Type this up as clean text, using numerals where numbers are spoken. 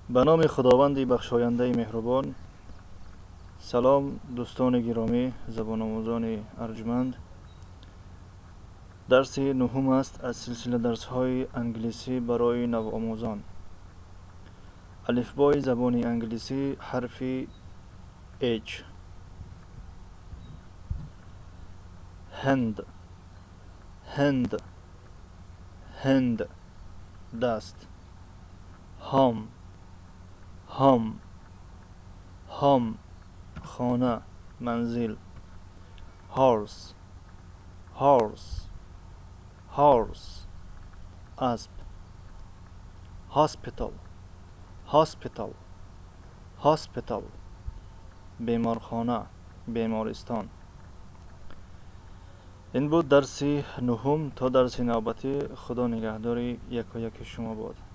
Ба номи Худованди бахшояндаи меҳрубон. Салом, дӯстони гиромӣ, забономӯзони арҷманд. Дарси нуҳум аст аз силсила дарсҳои англисӣ барои навомӯзон. Алифбои забони англисӣ, ҳарфи H. Hand, hand, hand, даст. Home, home, home, хона, манзил. Horse, horse, horse, асп. Hospital, hospital, hospital, беморхона, бемористон. Ин буд дарси нуҳум. То дарси навбатӣ Худо нигаҳдори якояки шумо бод.